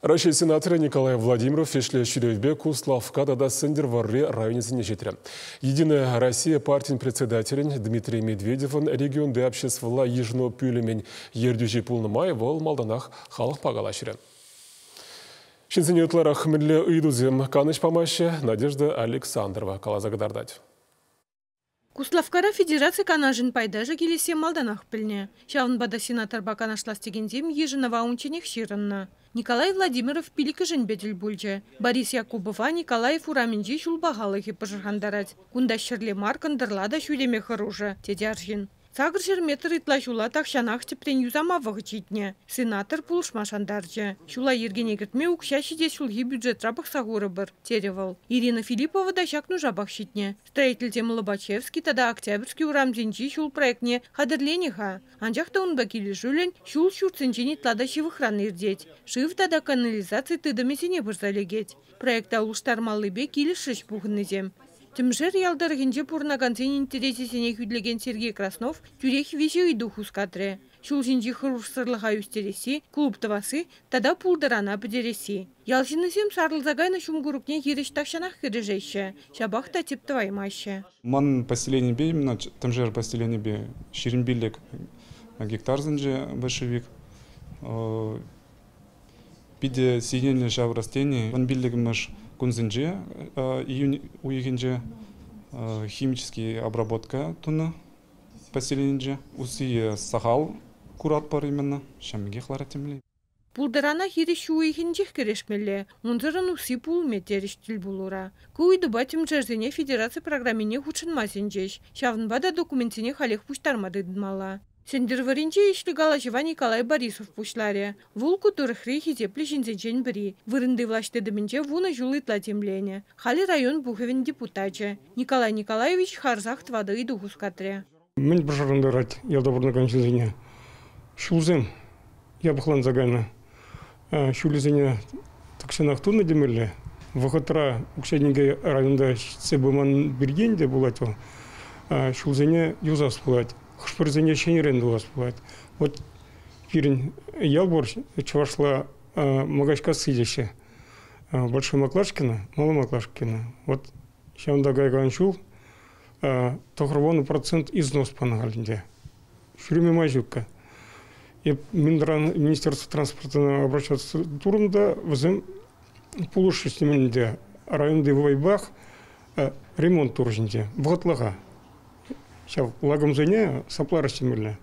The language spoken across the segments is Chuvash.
Раҫҫей сенаторӗ Николай Владимиров ӗҫлӗ ҫӳревпе Куславкка тата Сӗнтӗрвӑрри районӗсене ҫитрӗ. Единая Россия партин председателӗн Дмитрий Медведевӑн регионти обществӑлла йышӑну пӳлӗмӗн ертӳҫи пулнӑ май вӑл малтанах халӑхпа калаҫрӗ. Ҫынсене ытларах мӗнле ыйтусем канӑҫ памаҫҫӗ, Надежда Александрова каласа кӑтартать. Куславккара Федераци Канашӗн пайташӗ килессе малтанах пӗлнӗ. Ҫавӑнпа та сенаторпа канашлас текенсем йышӑнӑва унчченех ҫырӑннӑ. Николай Владимиров пиллӗкӗшӗнпе тӗл пулчӗ. Борис Якубова Николаев урамӗнчи ҫул пахалӑхӗ пӑшӑрхантарать. Кунта ҫӗрле мар, кӑнтӑрла та ҫӳреме хӑрушӑ, тет арҫын. 800 метр ытла ҫула тахҫанах тӗпрен юсама вӑхӑт ҫитнӗ. Сенатор пулӑшма шантарчӗ. Ҫула йӗркене кӗртме укҫа ҫитес ҫулхи бюджетра пӑхса хурӑпӑр, терӗ вӑл. Ирина Филиппова та ҫак нушапах ҫитнӗ. Строительсем Лобачевский тата Октябрьский урамсенчи ҫул проектне хатӗрленӗ-ха. Анчах та унпа килӗшӳллӗн ҫул ҫуртсенчен ытла та ҫывӑхран иртет. Шыв тата канализаци тытӑмӗсене пырса лекет. Проекта улӑштармаллипе килӗшрӗҫ пухӑннисем. Тӗмшер ял тӑрӑхӗнче пурӑнакансен интересӗсене хӳтӗлекен Сергей Краснов тӳрех виҫӗ ыйту хускатрӗ. Ҫул ҫинчи хӑрушсӑрлӑха ӳстересси, клуб тӑвасси тата пултӑрана пӗтересси. Ял ҫыннисем сарӑлса кайнӑ ҫум курӑкне хирӗҫ тахҫанах кӗрешеҫҫӗ. Ҫапах та тӗп тӑваймаҫҫӗ. Ман поселенипе, именно Тӗмшер поселенипе 25 гектарсенче большевик. Питӗ сиенлӗ ҫав растени. 15-мӗш кунсенче, июнь уйӑхӗнче химический обработка тунӑ поселенинче. Усси сахал куратпӑр именно, ҫав пекех ларать темле. Пултӑрана хирӗҫ ҫу уйӑхӗнчех кӗрешмелле. Унсӑрӑн усси пулмӗ, терӗҫ тӗлпулура. Ку ыйтупа тӗмшерсене федераци программине хутшӑнма сӗнчӗҫ. Ҫавӑнпа та документсене халех пуҫтарма тытӑнмалла. Сӗнтӗрвӑрринче ӗҫлӗ калаҫӑва Николай Борисов пуҫларӗ. Вӑл ку тӑрӑхри хисеплӗ ҫынсенчен пӗри. Вырӑнти влаҫ тытӑмӗнче 10 ҫул ытла тимленӗ. Халӗ район пухӑвӗн депутачӗ. Николай Николаевич харсах тӑватӑ ыйту хускатрӗ. Мӗн пӑшӑрхантарать ялта пурӑнакан ҫынсене? Ҫулсем япӑхланса кайнӑ. Ҫулӗсене тахҫанах тунӑ темелле. Вӑхӑтра укҫа-тенкӗ районта ҫитсе пыман пирки ӗнтӗ пулать вӑл. Ҫулсене юсас пулать. Хӑш-пӗрисене ҫӗнӗрен тӑвас пулать. Вот пирӗн ял пур, чӑвашла Мӑкаҫкасси теҫҫӗ. Большой Маклашкино, Малый Маклашкино. Вот ҫавӑнта каякан ҫул 90% износ панӑ халь ӗнтӗ. Ҫӳреме май ҫукка. Эп Министерство транспорта обращаться турӑм та, вӗсем пулӑшрӗҫ темен ӗнтӗ. Районти вӑйпах ремонт турӗҫ ӗнтӗ, вӑхӑтлӑха. Ҫав лакӑмсене сапларӗҫ темелле.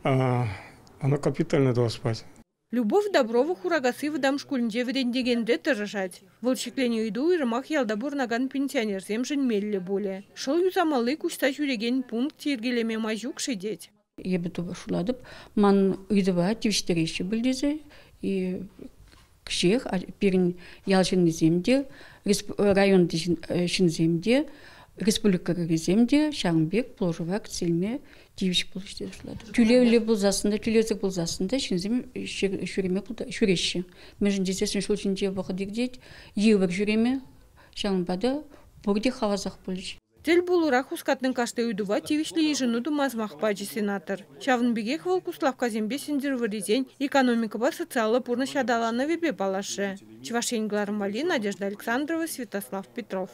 Ӑна капитально тӑвас пулать. Любовь Доброва Хуракасси вӑтам шкулӗнче вӗрентекенре тӑрӑшать. Вӑл ҫӗкленӗ ыйту уйрӑмах ялта пурӑнакан пенсионерсемшӗн меллӗ пулӗ. Шӑл юсамалли куҫса ҫӳрекен пункт йӗркелеме май ҫук-ши тет. Эпӗ шутлатӑп, ман ыйтӑва тивӗҫтереҫҫӗ пуль тесе. Кӗҫех пирӗн ял ҫыннисем те, районти ҫынсем те, республикӑрисем те ҫавӑн пек пулӑшӑва кӗтсе илме тивӗҫ пулӗҫ тесе шутлатӑп. Тӳлевлӗ пулсассӑн та, тӳлевсӗр пулсассӑн та ҫынсем ҫӳреме ҫӳреҫҫӗ. Мӗншӗн тесессӗн ҫул ҫинче вӑхӑт иртет, йывӑр ҫӳреме, ҫавӑнпа та пурте хавасах пулӗҫ. Тӗл пулура хускатнӑ кашни ыйтупа тивӗҫлӗ йышӑну тума сӑмах пачӗ сенатор. Ҫавӑн пекех вӑл Куславккасемпе Сӗнтӗрвӑррисен экономикӑпа социаллӑ пурнӑҫ аталанӑвӗпе паллашрӗ. Чӑваш Ен кӑларӑм валли Надежда Александрова, Святослав Петров.